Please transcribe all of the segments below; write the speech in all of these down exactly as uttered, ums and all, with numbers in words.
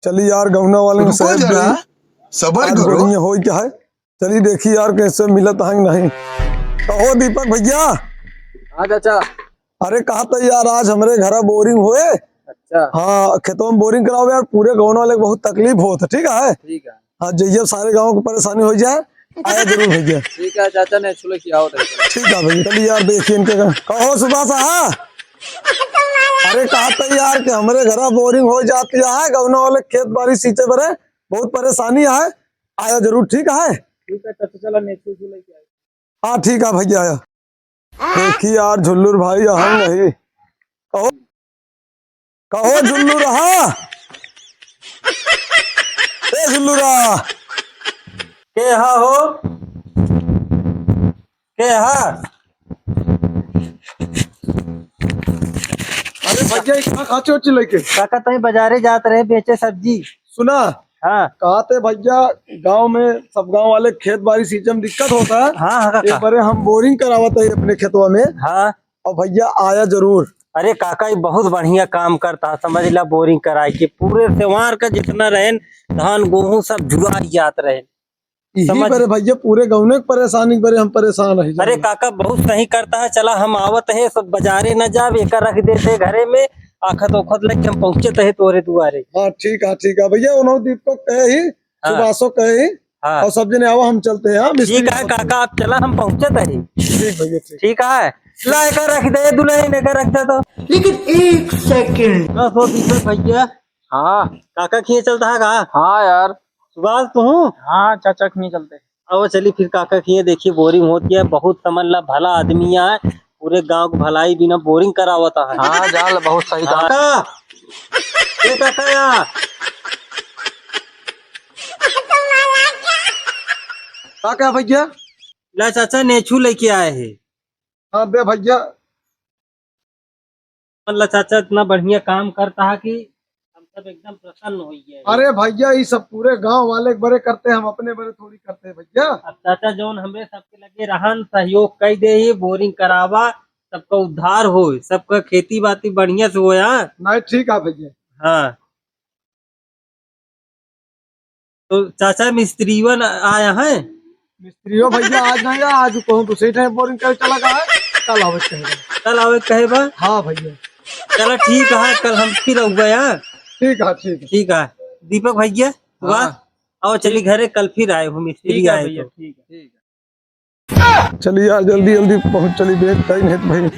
चली यार, गौना वाले रुको से जरा, भी सबर आज करो। बढ़िया होई क्या है। चली देखी यार, कैसे मिलत हैं कि नहीं। कहो दीपक भैया। हाँ चाचा। अरे कहा तो यार, आज हमरे घरा बोरिंग होए। अच्छा। हाँ, खेतवा में बोरिंग कराओ यार, पूरे गाँव वाले के बहुत तकलीफ होत है, ठीक है? ठीक है। हाँ, जइया सारे गाँव के परेशानी हो जाए, आया जरूर भैया। ठीक है चाचा, नेछू लेके आओ तो। ठीक है भैया, चलिए यार, देखिए इनके का-, कहो सुभाष, हाँ? अरे कहा तो यार कि हमरे घरा बोरिंग हो जाती है, गाँव वाले खेत बाड़ी सींचे बरे, बहुत परेशानी है, आया जरूर, ठीक है? ठीक है चाचा, चला नेछू लेके आओ। हाँ ठीक है भैया, आया। देखी यार झुल्लुर भाई, हम नहीं। कहो, कहो झुल्लुर, हाँ। ए झुल्लुरा। के हा हो? के हा? अरे भैया, ई कहाँ खाँची ओची लेके? काका, तई बाजारे जात रहे बेचे सब्जी। सुना, हाँ। कहते भैया, गाँव में सब गाँव वाले खेत बाड़ी सींचे में दिक्कत होता है। हाँ, हाँ, काका। एक बारे हम बोरिंग करावत है अपने खेतवा में। हाँ। और भैया आया जरूर। अरे काका, ई बहुत बढ़िया काम करता है, समझ ला, बोरिंग कराए के पूरे सेवार का जितना रहन, धान गोहूँ सब झुराई जात रहन। यही समझ बारे भैया, पूरे गौने के परेशानी के बारे हम परेशान है। अरे काका, बहुत सही करता है, चला हम आवत है, सब बाजारे न जाब, एका रख देते घरे में, आखत ओखत लेके हम पहुँचत है तोरे दुआरे। हाँ ठीक है, ठीक है भैया, उन्होंने दीपक कहे ही, हाँ। सुभाषो कहे ही, हाँ। और सब जने आवा, हम चलते हैं, हाँ, मिस्त्री ठीक है साहब। काका, आप चला, हम पहुँचत है। ठीक भैया, ठीक। ठीक है, ला एका रख दे, दुल्हन एका रख दे तो। लेकिन एक सेकंड। बस हो दीपक भैया। हाँ। काका खिए चलता है का? हाँ यार। सुभाष तू? हाँ चाचा खिए चलते हैं। आओ चली फिर काका खिए, देखी बोरिंग होती है, बहुत समझ ला भला आदमी है, पूरे गाँव की भलाई बिना बोरिंग करावता है। हाँ जाल बहुत सही कहा। काका, ए काका या। का क्या भैया? ला चाचा नेछू लेके आए हैं। हाँ दे भैया। मतलब चाचा इतना बढ़िया काम करता है कि हम सब एकदम प्रसन्न हो गए। अरे भैया, ये सब पूरे गांव वाले के बरे करते हैं, हम अपने बरे थोड़ी करते हैं भैया। अब चाचा जौन हमरे सबके लगे रहन, सहयोग कई दे ही, बोरिंग करावा, सबका उद्धार हो, सबका खेती बाती बढ़िया से होया। नहीं ठीक है भैया। हाँ। तो चाचा मिस्त्रीवन आया है? मिस्त्रियो भैया आज नहीं आया, आज कहूँ दूसरे टाइम बोरिंग करे चला गया है, कल आवे कहे बा। कल आवे कहे बा? हाँ भैया। चला ठीक है, कल हम फिर आऊँगा यार। ठीक है, ठीक है। ठीक है। दीपक भैया, वाह। हाँ। आओ चली घरे, कल फिर आए हो मिस्त्री ठीक है आए भैया, तो। ठीक है। चली यार, जल्दी जल्दी पहुँच चली, बेग टाइम है तो भाई।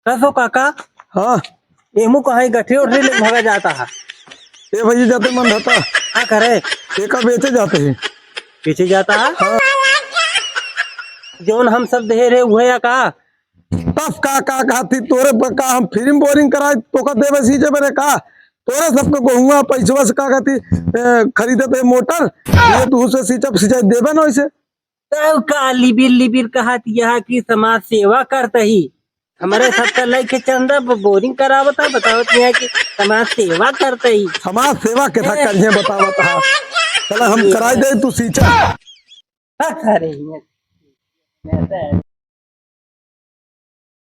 कसो काका? हाँ। एमू कहाँ गठरी उठरी ले भागा जाता है? ए भैया, जाते मन रहता। का करे? एका बेचे जाते हैं। बेचे जाता है? हाँ। जौन हम सब दे रहे हुए या का? तब का, का कहती तोरे पर का हम फ्री में बोरिंग कराए, तोका देवे सींचे बरे का? तोरे सबके गोहुआ पैसवा से का कहती, ए, खरीदत है मोटर, ये तू से सींचब, सिंचाई देबे ना वैसे। तब का लिबिर लिबिर कहत यहाँ की समाज सेवा करत ही, हमरे सबका लइके चंदा ब-, बोरिंग करावत है, बतावत यहाँ की समाज सेवा करत ही। समाज सेवा के था ए। करिए बतावत है। चला हम कराई दे, तू सींचा। हक हरे हियाँ।